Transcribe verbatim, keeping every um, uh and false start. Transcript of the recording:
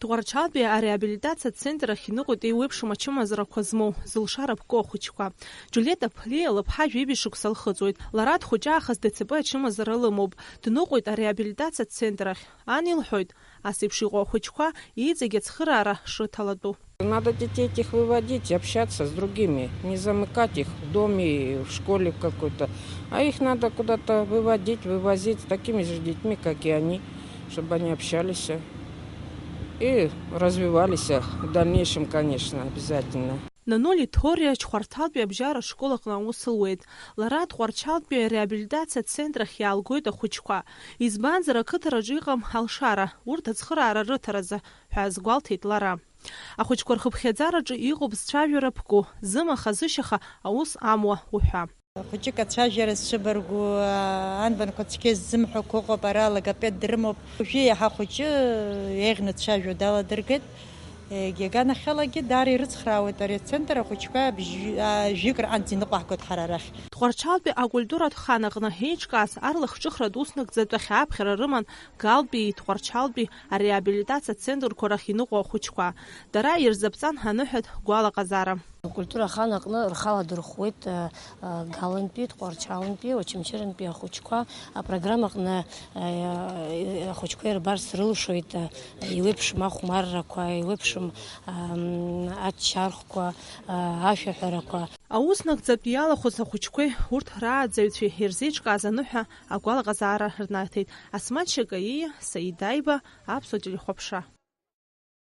Тҟәарчалтәи ареабилитациа центр ахь иныҟәеит еиуеиԥшым ачымазарақәа змоу, зылшара ԥку ахәыҷқәа. Џьулиета Ԥлиа лыԥҳа жәибжь шықәса лхыҵуеит. Лара дхәыҷаахыс Д Ц П ачымазара лымоуп. Дныҟәеит ареабилитациа центр ахь. Ан илҳәоит, ас еиԥш иҟоу ахәыҷқәа иҵегь ацхыраара шрыҭалатәу. Надо детей этих выводить, общаться с другими, не замыкать их в доме, в школе какой-то, а их надо куда-то выводить, вывозить с такими же детьми, как и они, чтобы они общались и развивались в дальнейшем, конечно, обязательно. Нанули Ҭориа Чхәарҭалтәи абжьара школ аҟны аус луеит. Лара Тҟәарчалтәи ареабилитациа центр ахь иаалгоит ахәыҷқәа. Избанзар, ақыҭараҿы иҟам алшара, урҭ ацхыраара рыҭаразы, ҳәа азгәалҭеит лара. Ахәыҷқәа рхыԥхьаӡараҿы иҟоуп зцәажәара ԥку, зымаха-зышьаха аус амуа уҳәа. Хәыҷык ацәажәара зцәыбаргәу, анбанқәа цқьа ззымҳәақәо ыҟоуп, ара логопед дрымоуп. Уажәы иаҳа хәыҷы еиӷьны дцәажәо даладыргеит. Егьи аганахьалагьы даара ирыцхраауеит ари ацентр, ахәыҷқәа бжь-, а, жәаҩык рҟынӡа иныҟәаҳгоит ҳара арахь. Тҟәарчалтәи акультуратә хан аҟны еиҿкааз арлахҿыхратә уснагӡатәы ахь ааԥхьара рыман Галтәии Тҟәарчалтәи ареабилитациа центрқәа рахь иныҟәо ахәыҷқәа. Дара ирзаԥҵан аныҳәатә гәалаҟазаара. Акультура ахан аҟны рхала дырхәуеит, а, а, Галантәи, Тҟәарчалантәи, Очамчырантәи ахәыҷқәа. Апрограмма аҟны, а, а, ахәыҷқәа ирбарц рылшоит, а, еиуеиԥшым ахәмаррақәа, еиуеиԥшым, ам, аччархәқәа, а, ашәаҳәарақәа. Аус нагӡатә иалахәыз ахәыҷқәеи урҭ рааӡаҩцәеи ирзеиҿкааз аныҳәа агәалаҟазаара рнаҭеит Асмаҭ Шьакаииа, Саид Аиба, Аԥсуа телехәаԥшра.